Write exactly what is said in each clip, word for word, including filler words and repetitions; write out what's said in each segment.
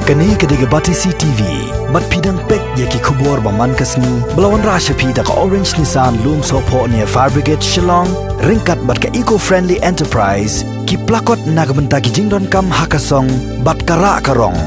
Kane ka dei ka Batesi T V. Bad phi dang peit ïa ki khubor ba man ka sngi ba la wanrah sha phi da ka Orange Nissan Lumsohphoh near Fire Brigade Shillong, ryngkat bad ka Eco Friendly Enterprise, ki plakot na ka bynta ki jingdonkam ha ka song bad ka rah ka rong.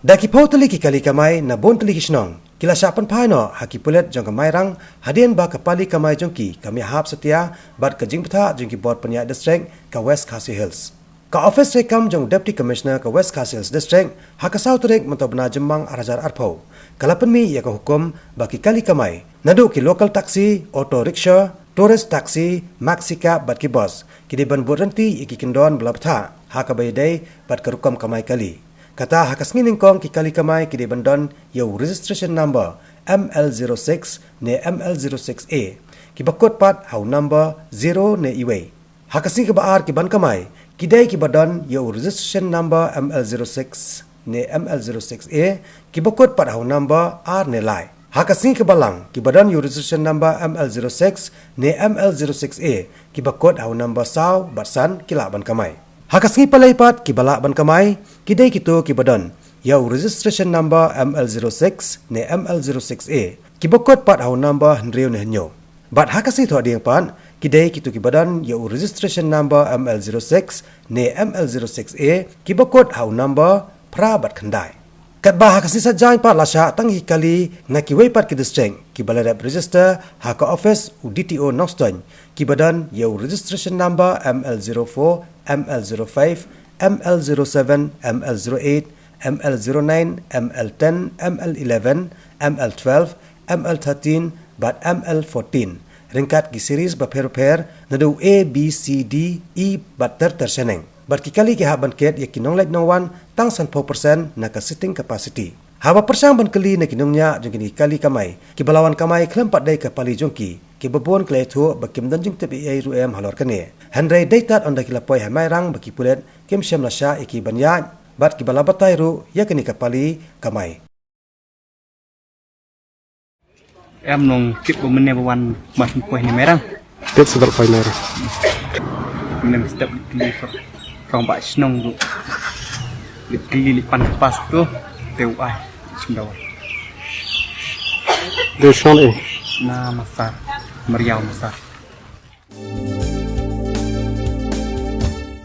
Da ki phew tylli ki kali kamai na bun tylli ki shnong, ki la shah pynphai noh ha ki pulit jong ka Mairang, hadien ba ka pali kamai jong ki kam ïahap satia bad ka jingbthah jong ki bor pynïaid district ka West Khasi Hills. Ka ophis treikam jong Deputy Commissioner ka West Khasi Hills District, ha ka saw tarik mynta u bnai Jymmang ar hajar arphew, ka la pynmih ïa ka hukum ba ki kali kamai, naduh ki local taxi, auto rickshaw, tourist taxi, maxi cab bad ki bus, ki dei ban bud rynti ïa ki kyndon ba la bthah ha kaba ïadei bad ka rukom kamai kali. Kata ha ka sngi nyngkong ki kali kamai ki dei ban don ïa u registration number M L zero six ne M L zero six A, kiba kut pat ha u number zero ne uwei. Ha ka sngi kaba ar ki ban kamai, ki dei kiba don ïa u registration number M L zero six ne M L zero six A, kiba kut pat ha u number ar ne lai. Ha ka sngi kaba lang, kiba don ïa u registration number M L zero six ne M L zero six A, kiba kut ha u number saw bad san, ki lah ban kamai. Ha ka sngi palei pat kiba lah ban kamai, ki dei kito kiba don ïa u registration number M L zero six ne M L zero six A, kiba kut pat ha u number hynriew ne hynñiew. Bad ha ka sngi thohdieng pat, ki dei kito kiba don ïa u registration number M L zero six ne M L zero six A, kiba kut ha u number phra bad khyndai. Katba ha ka sngi Saitjaiñ pat la shah tang ïa ki kali na kiwei pat ki district, kiba la dep register ha ka ophis u D T O Nongstoiñ, kiba don ïa u registration number M L zero four, M L zero five, M L zero seven, M L zero eight, M L zero nine, M L ten, M L eleven, M L twelve, M L thirteen bad M L fourteen, ryngkat ki series bapher bapher, naduh A, B, C, D, E bad ter ter shaneng. Bad ki kali ki hap ban kit ïa ki nongleit nongwan tang sanphew percent na ka seating capacity. Haba pyrshang ban kylli na ki nongñiah jong kine ki kali kamai, kiba la wan kamai khlem pat dei ka pali jong ki, kiba bun ki la ïathuh ba kim don jingtip ei ei ruh em halor kane. Hynrei dei tad ynda ki la poi ha Mairang ba ki pulit kim shym la shah ïa ki ban ïaid, bad kiba la batai ruh ïa kane ka pali kamai. Em nong tip ba mynne ba wan mat poi ni Mairang. Tip sedar poi Mairang. Mynne step di for from ba shnong ruh. Di kli li pan pas tu. Te u ai. Shnong. De shnong eh. Na Masar. Mariau Masar.